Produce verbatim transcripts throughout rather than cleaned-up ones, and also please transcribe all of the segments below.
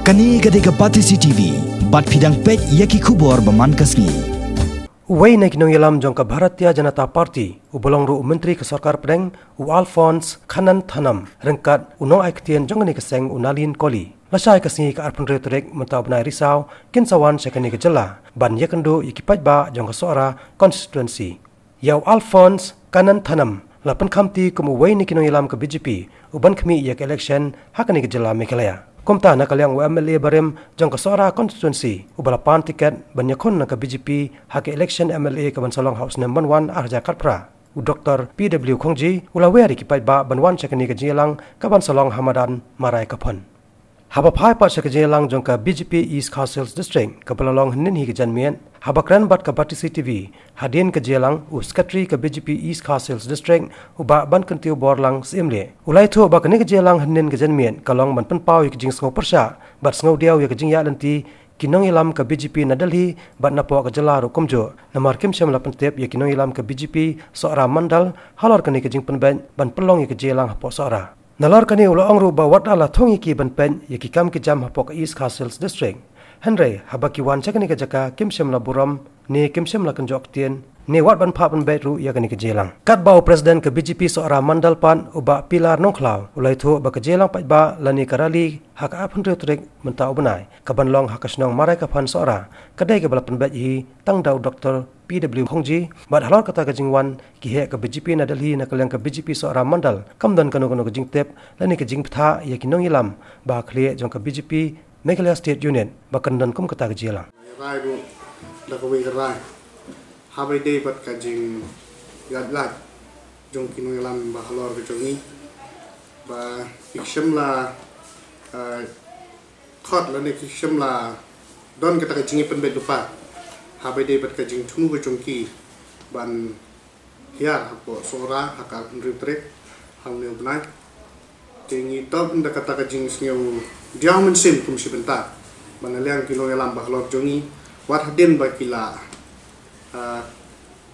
Kane ka dei ka Batesi T V, bad phi dang peit ïa ki khubor ba man ka sngi. Uwei na ki nongïalam jong ka Bharatiya Janata Party, uba long ruh u Myntri ka Sorkar Pdeng, u Alphonse Kannanthanam, ryngkat u nongai ktien jong kane ka seng u Nalin Koli, lashai ka sngi ka arphew hynriew tarik mynta u bnai Risaw, kin sa wan sha kane ka jylla ban ïakynduh ïa ki paidbah jong ka Sohra constituency. Ïa u Alphonse Kannanthanam la pynkhamti kum uwei na ki nongïalam ka B J P uban khmih ïa ka election ha kane ka jylla Meghalaya. Kumta, na ka liang u M L A barim jong ka Sohra constituency uba la pan tiket ban ïakhun na ka B J P ha ka election M L A kaban sa long ha u snem ban wan ar hajar khatphra, u Doctor P W Khongji, u la wer ïa ki paidbah ban wan sha kane ka jingïalang kaban sa long ha madan Marai Kaphon. Haba phai pat sha ka jingïalang jong ka B J P East Khasi Hills District kaba la long hynnin hi ka janmiet, haba kren bad ka Batesi T V hadien ka jingïalang, u Secretary ka B J P East Khasi Hills District, u Bah Bankyntiew Borlang Syiemlieh, u la ïathuh ba kane ka jingïalang hynnin ka janmiet ka long ban pynpaw ïa ka jingsngew pyrshah bad sngewdiaw ïa ka jingïaid lynti ki nongïalam ka B J P na Delhi bad napoh ka jylla ruh kumjuh, namar kim shym la pyntip ïa ki nongïalam ka B J P Sohra Mandal halor kane ka jingpynbeit ban pynlong ïa ka jingïalang hapoh Sohra. Nalor kane u la ong ruh ba wat la thung ïa ki ban peit ïa ki kam ki jam hapoh ka East Khasi Hills District, hynrei haba ki wan sha kane ka jaka kim shym la burom ne kim shym la kynjoh ktien ne wat ban phah pynbeit ruh ïa kane ka jingïalang. Katba u President ka B J P Sohra Mandal pat, u Bah Pilar Nongkhlaw, u la ïathuh ba ka jingïalang paidbah lane ka rally ha ka arphew hynriew tarik mynta u bnai kaban long ha ka shnong Marai Kaphon Sohra ka dei kaba la pynbeit hi tang da u Doctor P W Khongji, bad halor kata ka jingwan ki heh ka B J P na Delhi na ka liang ka B J P Sohra Mandal kam don kano kano ka jingtip lane ka jingbthah ïa ki nongïalam ba khlieh jong ka B J P Meghalaya State Unit ba kan don kum kata ka jingïalang. Rai ruh da kawei ka rai haba ïadei bad ka jingïaid lad jong ki nongïalam ba halor ka jong ngi, ba ki shym la, eh, khot lane ki shym la don kata ka jingïapynbeit lypa haba ïadei bad ka jingthmu ka jong ki ban hiar hapoh Sohra ha ka arphew hynriew tarik ha une u bnai. Te ngi don da kata ka jingsngewdiaw mynsiem kum shi bynta ba na liang ki nongïalam ba halor jong ngi, wat hadien ba ki la, ah,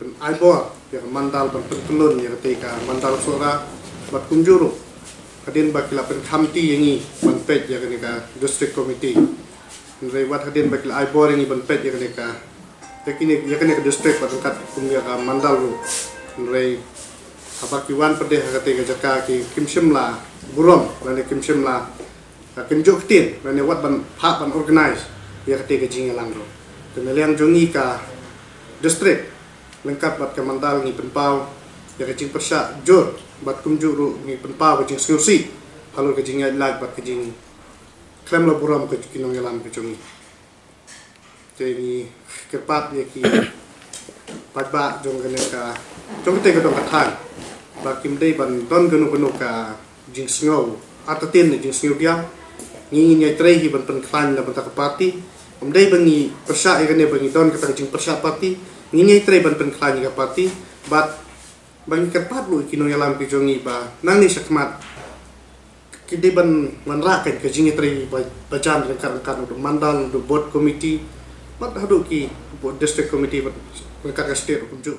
pyn-aibor ïa ka mandal ban pynkyllon ïa katei ka mandal Sohra, bad kumjuh ruh hadien ba ki la pynkhamti ïa ngi ban peit ïa kane ka district committee. Hynrei wat hadien ba ki la aibor ïa ngi ban peit ïa kane ka, ïa kine, ïa kane ka district bad ryngkat kum ïa ka mandal ruh. Hynrei haba ki wan pat de ha katei ka jaka ki kim shym la burom lane kim shym la, ah, kynjoh ktien lane wat ban phah ban organise ïa katei ka jingïalang ruh. Te na liang jong ngi ka district ryngkat bad ka mandal ngi pynpaw ïa ka jingpyrshah jur bad kumjuh ruh ngi pynpaw ka jingsngewsih halor ka jingïaid lad bad ka jingkhlem la burom ka ki nongïalam ka jong ngi. Te ngi kyrpad ïa ki paidbah jong kane ka, jong kane ka dong ka thaiñ ba kim dei ban don kano kano ka jingsngew artatien ne jingsngewdiaw. Ngi ngin ïatrei hi ban pynkhlaiñ na bynta ka party. Ym dei ba ngi pyrshah ïa kane ba ngi don kata ka jingpyrshah party. Ngi ngin ïatrei ban pynkhlaiñ ïa ka party. Bad ba ngi kyrpad ruh ïa ki nongïalam ki jong ngi ba nangne shakhmat ki dei ban wanrah ka jingïatrei ba, ba jan ryngkat ryngkat naduh mandal, naduh booth committee, bad haduh ki district committee bad ryngkat ka state ruh kumjuh.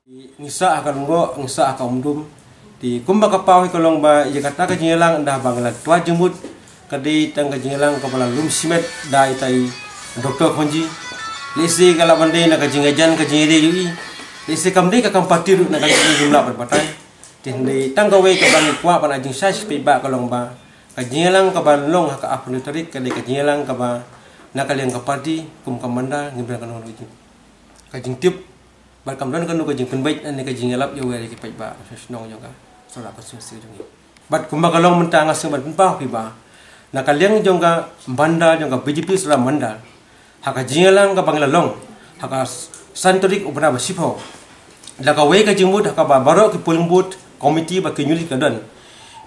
Ngi sah ha ka lyngngoh, ngi sah ha ka umdum. Te kumba ka paw hi ka long ba ïa kata ka jingïalang ynda ba ngi la twad jingmut, ka dei tang ka jingïalang kaba la lum shimet da ita i Doctor Khongji. Lehse ka lah ban dei na ka jingïajan ka jingïadei ïa i. Lehse kam dei ka kam party ruh na ka jingïalang bad batai. Te hynrei tang kawei kaba ngi kwah ban ai jingshai sha ki paidbah ka long ba ka jingïalang kaban long ha ka arphew hynriew tarik ka dei ka jingïalang kaba na ka liang ka party kum ka mandal ngim don kano kano ka jingtip bad kam don kano ka jingpynbeit ne ka jingïalap ïa uwei na ki paidbah sha shnong jong ka Sohra constituency jong ngi. Bad kumba ka long mynta nga sngewbha ban pynpaw ïa phi ba na ka liang jong ka mandal jong ka B J P Sohra mandal, ha ka jingïalang kaba ngi la long ha ka san tarik u bnai ba shiphew, da kawei ka jingmut ha kaba baroh ki polling booth committee bad ki ïungli ki la don,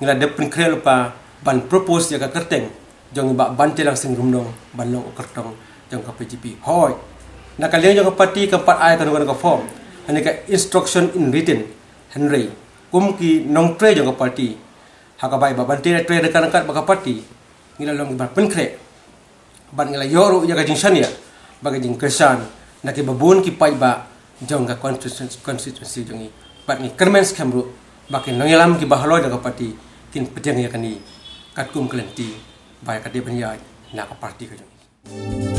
ngi la dep pynkhreh lypa ban propose ïa ka kyrteng jong i Bah Bantelang Singh Rymnong ban long u kyrtong jong ka B J P. Hooid, na ka liang jong ka party kam pat ai kano kano ka form, hynrei ka instruction in written, hynrei kum ki nongtrei jong ka party, ha kaba i Bah Bante la trei ryngkat ryngkat bad ka party, ngi la long kiba pynkhreh bad ngi la ïoh ruh ïa ka jingshaniah bad ka jingkyrshan na kiba bun ki paidbah jong ka constituency, constituency jong ngi. Bad ngi kyrmen skhem ruh ba ki nongïalam kiba halor jong ka party kin pdiang ïa kane katkum ka lynti ba ka dei ban ïaid na ka party ka jong ngi.